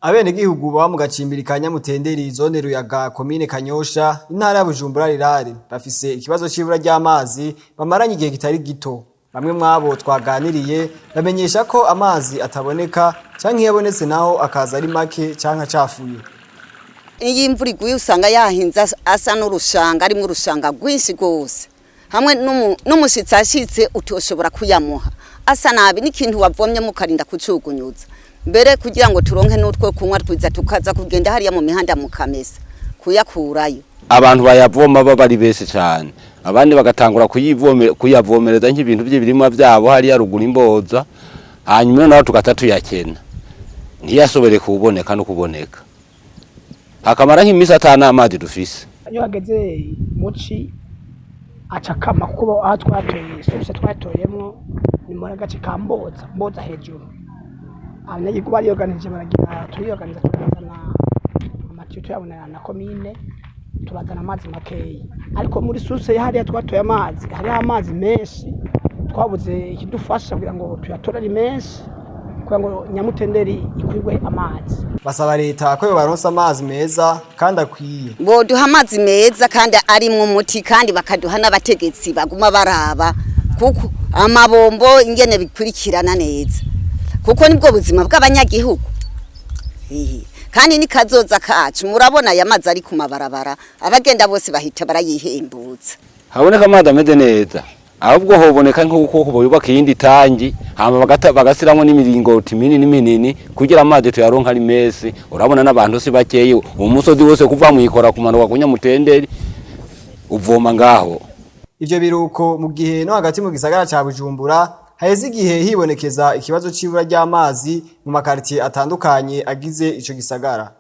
Abenegihugu baba mu gacimbiri ka Nyamutenderi, zone Ruyaga, komine Kanyosha, intara ya Bujumbura Rirare, bafise ikibazo c'ibura ry'amazi bamaranye igihe kitari gito. Bamwe mwabo twaganiriye bamenyesha ko amazi ataboneka, canke iyo abonetse naho akaza ari make canke acafuye. Iyo imvura iguye usanga yahinze asa n'urushanga, arimwo urushanga rwinshi rwose, hamwe n'umushitsi ashitse utoshobora kuyamuha, asa nabi, n'ikintu wavomye mukarinda kucugunyuza. Mbere kugira ngo turonke n'utwo kunywa twiza, tukaza kugenda hariya mu mihanda mu Kamesa kuyakurayo. Abantu bayavoma baba ari benshi cyane, abandi bagatangura kuyavomereza nk'ibintu by'ibirima byabo hariya ruguru imboza, hanyuma naho tugata tuyakena, ntiyashobore kuboneka no kuboneka, hakamara nk'iminsi atanu amazi dufise. Iyo hageze muci aca akama, kuko aho twatoye source twatoyemwo ni muri agace ka Mboza, Mboza hejuru. Abanyagihugu bariyoganije, baragira turiyoganiza, turazana amatiyo, tuyabonera na komine, turazana amazi makeyi. Ariko muri source hariya twatoye amazi, hariho amazi menshi, twabuze ikidufasha kugira ngo tuyatore ari menshi, kugira ngo Nyamutenderi ikwigwe amazi. Basaba leta ko yobaronsa amazi meza kandi akwiye. Boduha amazi meza kandi arimwo umuti, kandi bakaduha n'abategetsi baguma baraba kuko amabombo ingene bikurikirana neza, kuko nibwo buzima bw'abanyagihugu. Kandi ni kazoza kacu. Murabona aya mazi ari ku mabarabara, abagenda bose bahita barayihembutsa. Haboneka amazi ameze neza, ahubwo hoboneka nk'uko bubaka iyindi tangi, hama bagasiramwo n'imiringoti minini minini kugira amazi tuyaronka ari mesi. Urabona n'abantu si bakeyi, umusozi wose kuva mwikora kumanuka ku Nyamutenderi uvoma ngaho. Ivyo biruko mu gihe no hagati mu gisagara ca Bujumbura haheze igihe hibonekeza ikibazo c'ibura ry'amazi mu makaritiye atandukanye agize ico gisagara.